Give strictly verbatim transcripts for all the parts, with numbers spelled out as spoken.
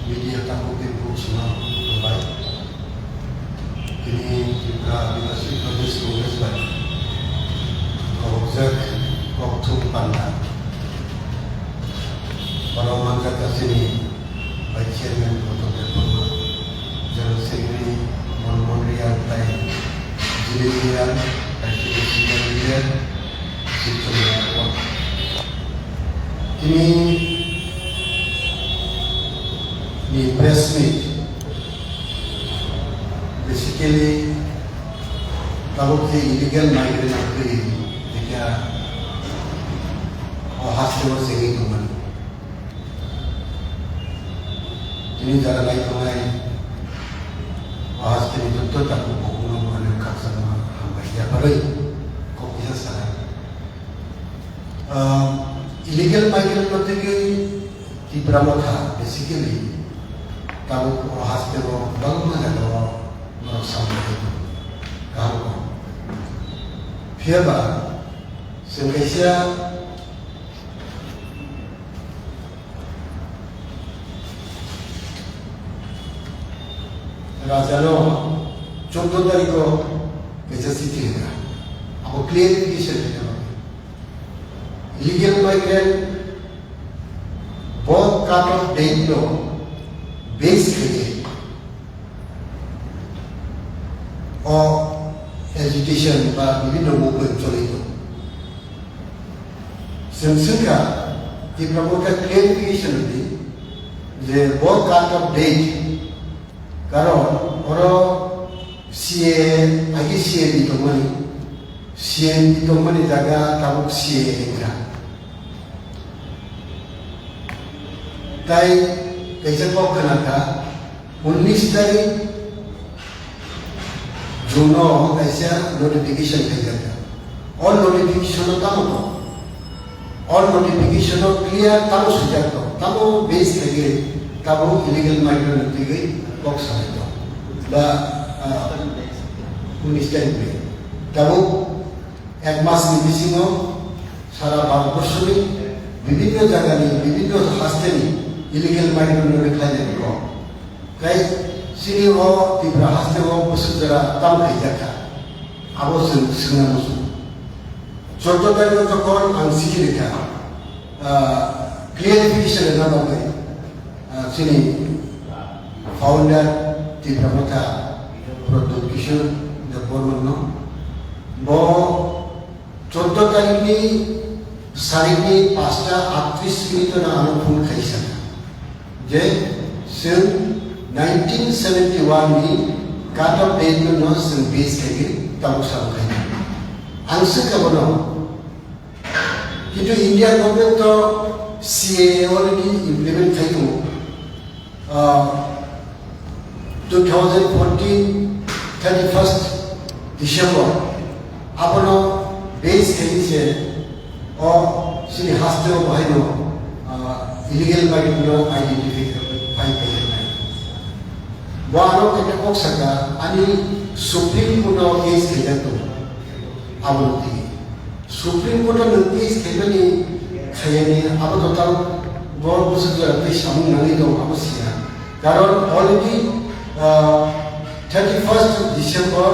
Media tabuk tei buchino hambai. Tini Tripura Adivasi Pradesh Congress bai kobokjak kokthum panda. Oro manjak chini Vice Chairman Gautam Debbarma, General Secretary Manmohan Riyal tai Jimmy Riyal, tai chini senior leader, Sibchondra Rao. Tini ni press meet, basically, tabuk je illegal migrant rok twi, jekha o haste o chengwi tongmani. Tini jara lai tongnai o haste ni jotto tabuk bukhukno bo ani khakchangma hambai yapharwi kok kisa sanai. Ah, illegal migrant no twi Tipra Motha, basically, tabuk o haste o kwbangma jaga o borok samung khai tongo. Kaham kok. Phiya ba, chwng kaisa raja no chordo tarikh o kaisa chithi rwkha. Abo clarification rwkha. Legal migrant bo cut off date no base khaye o agitation ba bibhinno movement choli tongo. Chwng swngkha, Tipra Motha clarification di je bo cut off date, karon oro C A, agi C A di tongmani, C A di tongmani jaga tabuk C A wngkha. Tai kaisa kok khna kha, unnish tarik June o kaisa notification khaijak kha. O notification o tamo tong? O notification o clear tamo swijak tong? Tamo base khaigwi tamo illegal migrant ni twi kok salai tong? Ba, ah, unnish tarik ni. Tamo ek mas ni bisingo sara Bharatborsho ni bibhinno jaga ni, bibhinno haste ni illegal migrant no khlai nai kok. Tei chini o Tripura haste o bwswk jora tamo khaijak kha, abo chwng swngna muchungo. Chordo tarik o jokhon ang chithi rwkha, ah, clarification rwna bagwi, ah, chini founder Tipra Motha Pradyot Kishore Debbarma no, bo chordo tarikni sarikni pasta aatris minute-o ano phone khai sakha je chwng nineteen seventy-one ni cut off date-no chwng base khaigwi tabuk sabo khaina. Ang swngkha bono, kintu India government to C A A already implement khai tongo. Ah, two thousand fourteen, thirty-first December, abono base khaini se o chini haste o bahaino, ah, illegal migrant no identify khai khainai. Bo ano khe kok saka ani Supreme Court o case khaijak tongo. Abono twi Supreme Court o nwng case khaimani khayani abo total bo bwswk jora tei samung nangwi tong abo siya. Karon already, ah, thirty-first December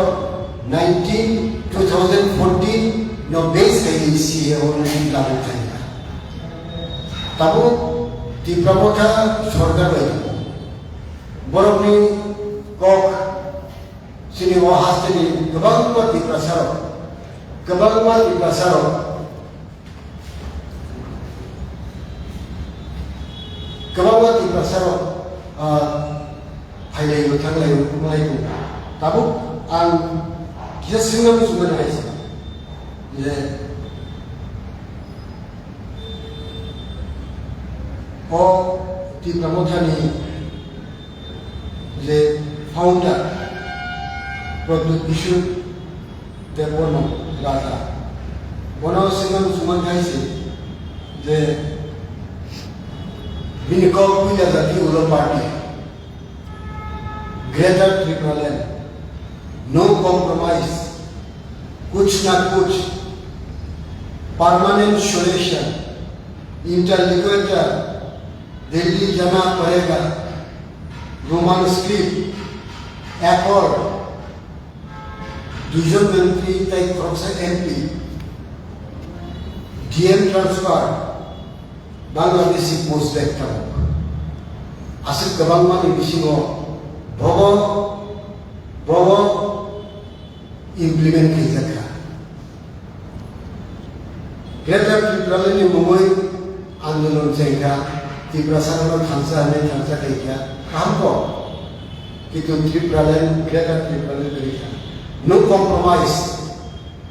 nineteen, two thousand fourteen no base khai C A A o nwng lagu khaina. Tabuk Tipra Motha sorkar bai borokni kok chini o haste ni kwbangma Tiprasa rok, kwbangma Tiprasa rok, kwbangma Tiprasa rok, ah, phailai o thanglai o wnglai tongo. Tabuk ang kisa swngna muchungmani hai se je o Tipra Motha ni je founder Pradyot Kishore Debbarma Raja, bono swngna muchungmani hai se je bini kok puila jati ulo party, Greater Tipraland, no compromise, kuch na kuch, permanent solution, interlocutor, Delhi jana padega, Roman script, accord, duijon montri tei khoroksa M P, D M transfer, Bangladeshi post bag tabuk. Aswk kwbangmani bisingo bobo, bobo implement khaijak kha. Greater Tipraland ni mungwi andolon chengkha, Tiprasa no thansa hwnwi thansa khaikha, kaham kok. Kintu Tipraland, Greater Tipraland kwrwi kha. No compromise.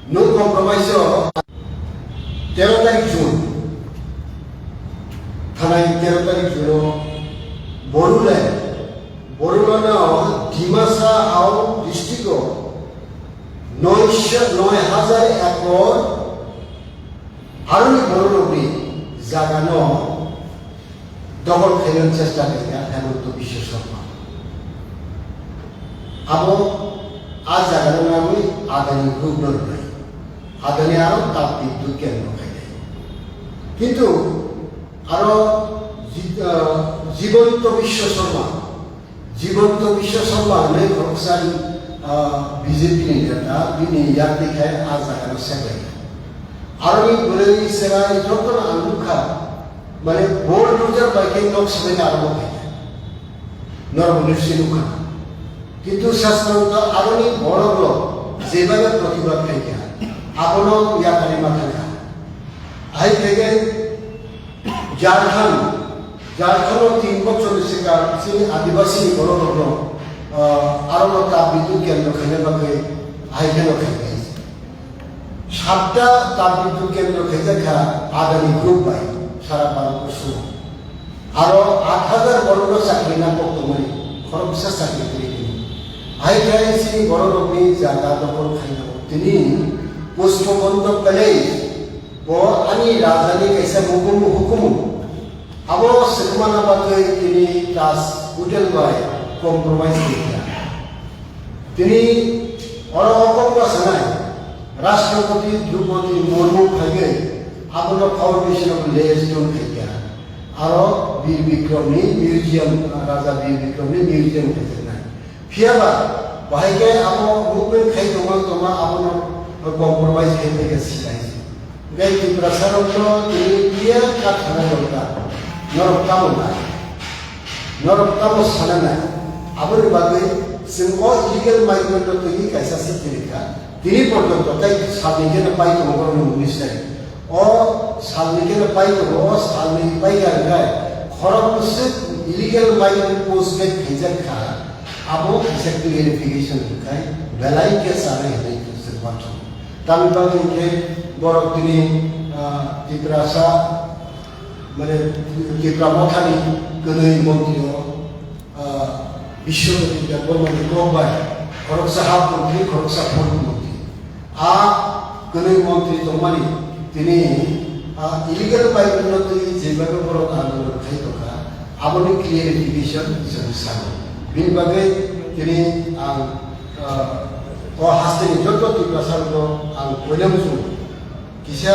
No compromise o tero tarik June, thanai tero tarik June o Boruland, Boruland o Dimasa Hao district o noisha, noi hajar ekor aroni bororokni jagano dokhol khainani chesta khaikha Hemanta Biswa Sarma. Abo a jagano nangwi Adani group no rwnai. Adani aro Tapbidyut kendro khainai. Kintu aro Ji-, ah, Jibanta Biswa Sarma, Jibanta Biswa Sarma hwnwi khoroksa, ah, B J P ni neta, bini yakti khai a jagano seklai. Aroni bwrwi chwrai jotono ang nukha, mane bulldozer bai khe nok swbaina arombo khaikha. Norok nukse nukha. Kintu sasrong to aroni borok rok jebabe protibad khaikha, abono yakarima thangkha. Hai khaikhe Jharkhand, Jharkhand o tin bochor ni swkang chini adibasi ni borok rok no, ah, aro no Tapbidyut kendro khaina bagwi hai kheno khaikha. Satta Tapbidyut kendro khaijak kha Adani group bai sara Bharat borso. Aro aat hajar borok no chakri nangkok tongmani, khoroksa chakri kwrwi hwnwi. Hai khe chini borok rokni jaga dokhol khaina tini Pushpabanta Palace. Bo ani rajani kaisa hukumu, hukumu. Abo swkmana bagwi tini Taj Hotel bai compromise khaikha. Tini oro o kokno sanai, Rashtrapati Droupadi Murmu phaigwi abono foundation of layer stone khaikha. Aro Bir Bikramni museum, Raja Bir Bikramni museum khaijaknai. Phiya ba, bahai khe abo movement khai tongma tongma abono compromise khai phai khe silai se. Hingkhe Tiprasa rok no tini clear cut sana dorkar. Norok tamo nai. Norok tamo sana nai. Aboni bagwi chwng o illegal migrant no twi kaisa se tini kha. Tini porjonto tei salni khe no pai tongo borokni minister. O salni khe no pai tongo, o salni pai kha hingkhe khorok bwswk illegal migrant post back khaijak kha. Abo kaisa clarification hwnkhai belai khe chanai hwnwi se uansukha. Tamni bagwi hwnkhe borok tini, ah, Tiprasa, mane Tipra Mothani kwnwi montri o, ah, Biswajit Debbarmani kok bai khoroksa ha montri, khoroksa phung montri. A kwnwi montri tongmani tini, a illegal migrant no twi jebabe borok andolon khai tongkha, aboni clarification chwng sango. Bini bagwi tini ang, ah, o hasteni joto Tiprasa rokno ang koinai muchungo kisa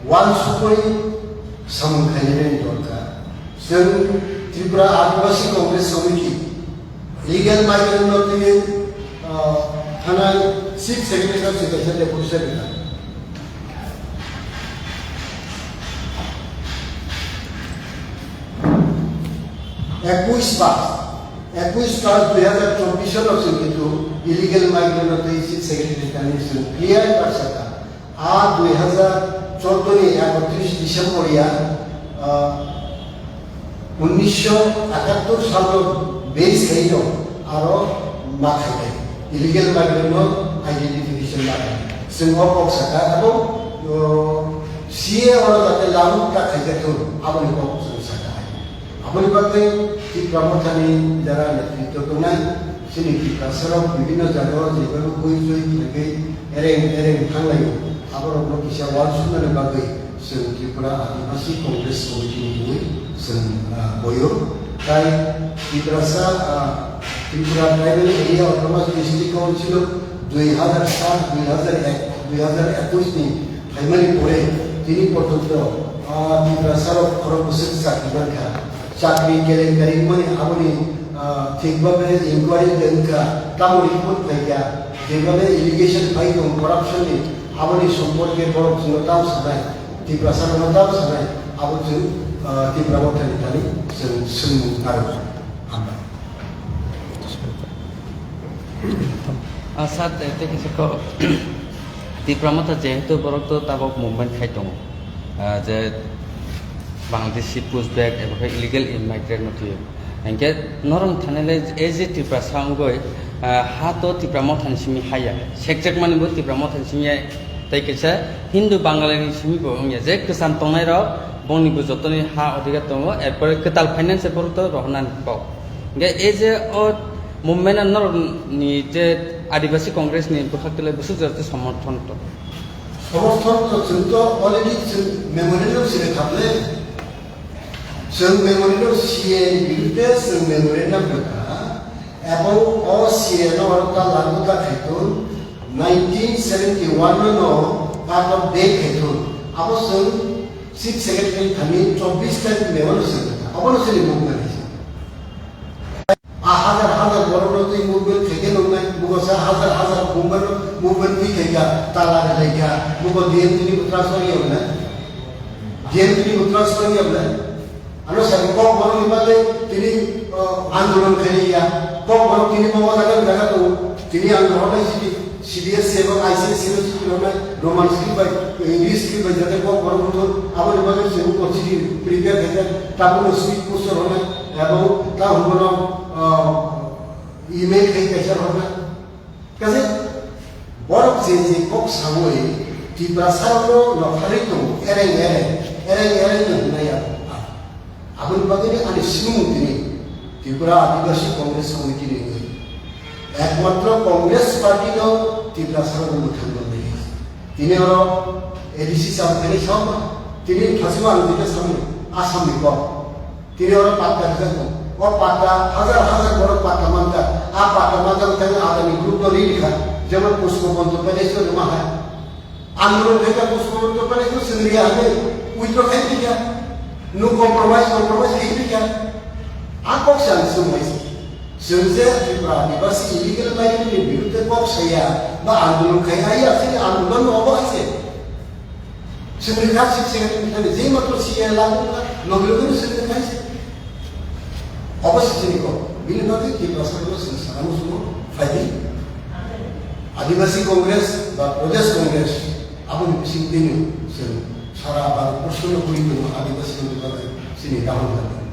uansukmani samung khainani dorkar. Chwng Tripura Adivasi Congress Committee legal migrant no twi, ah, thanai Chief Secretary no twi kaisa deputation rwkha. Ekush March, ekush March dui hazar chobbish no chwng kintu illegal migrant no twi Chief Secretary thani chwng clear cut sakha. A dui hazar chordo ni ekotris December ya, ah, unnisho ekattor salo base khaino aro ma khainai. Illegal migrant no identification ma khainai. Chwng o kok sakha, abo, o, C A oro jate lagu ta khaijak thung, aboni kok chwng sakha hai. Aboni bagwi Tipra Mothani jara netritw tongnai, chini Tiprasarok bibhinno jagao jephru bui jui khlaiwi ereng ereng thanglaio, aborokno kisa uansuknani bagwi chwng Tripura Adivasi Congress Committee ni mungwi chwng, ah, boyo. Tai Tiprasa, ah, Tripura Tribal Area Autonomous District Council dui hazar sat, dui hazar ek, dui hazar ekush ni phaimani pore tini porjonto, ah, Tiprasarok khorok bwswk chakri mankha. Chakri kelenkari wngmani aboni, Ah, thikbabe inquiry de wngkha, tamo report phaikha, jebale allegation phai tong corruption ni, aboni somporke borok chwngno tam sanai, Tiprasa rokno tam sanai, abo chwng, ah, Tipra Mothani thani chwng swngmung aro. Hambai. Ah, sir, tei, tei kisa ko, Tipra Motha jehetu borok to tabok movement khai tongo, ah, je Bangladeshi pushback eba khe illegal immigrant no twiwi. Hinkhe norok thani le A J Tiprasa wngwi, ah, ha to Tipra Mothani simi haya. Sekjak mani bo Tipra Mothani simi ya, tei kisa Hindu Bangali ni simi bo wngya. Je kwcham tongnai rok bongni bo jotoni ha odhikar tongo. Erpore kwtal finance borok to rohornani kok. Hinkhe A J o movement no norok ni je Adivasi Congress ni bwkhak tele bwswk jora somorthon to. Somorthon to chwng to already chwng memorandum sire khaple. Chwng memorandum C A ni birudde chwng memorandum rwkha, ebong o C A no oro ta lagu ta khaitun nineteen seventy one no part of day khaitun. Abo chwng chief secretary thani chobbish tarikh May o no chwng rwkha. Abo no chini movement hai. A hazar hazar borok no twi movement khaikhe nungnai, bugo sa hazar hazar movement, movement twi khaikha, tala rwlaikha, bugo D M T ni bo transfer ya wngna. D M T ni bo transfer ya wngna. Ano sa kok borok ni bagwi tini, uh, andolon khailiya, kok borok tini bo jaga jaga tongo, tini ang rohornai sidi. C B S E ebo I C S E no chini rwnai, Roman script bai, English script bai jate kok borok wngthun, aboni bagwi chwng bo chini prepare khaikha, tabukno speed poster rwnai, ebo ta hwnbono, ah, email khai kaisa rwnai. Kaisa borok je je kok sawi, Tiprasa rokno nokharwi tongo, ereng ereng, ereng ereng no hwnai abo. Aboni bagwino ani swngmung tini Tripura Adivasi Congress Committee ni wngwi ekmatro Congress party no Tiprasa rok mwthang manwi. Tini oro A D C cham khainai sao ma, tini thasima ang tini samni Assam ni kok. Tini oro patta rijak tong. O patta hazar hazar borok patta mankha. A patta manjak thangwi adani group no ri rikha. Jemon Pushpa Bondoppadhyay se rwma hai. Andolon khaikha Pushpa Bondoppadhyay no chwng riya hwnwi withdraw khai rikha. No compromise, compromise khai rikha. A kok se ang swng hai se. Chwng je Tripura Adivasi illegal migrant ni birudde kok saya ba andolon khai ya, chini andolon no obo hai se. Chwng rikha sik sik thani je matro C A lagu kha, logi logi no chwng rikha hai se. Obo se chini kok. Bini bagwi Tiprasa no chwng sakano sumo phaidi. Adivasi Congress ba Pradesh Congress aboni bising tini chwng sara Bharat borso no kuri tongo Adivasi ni bagwi chini Rahul Gandhi.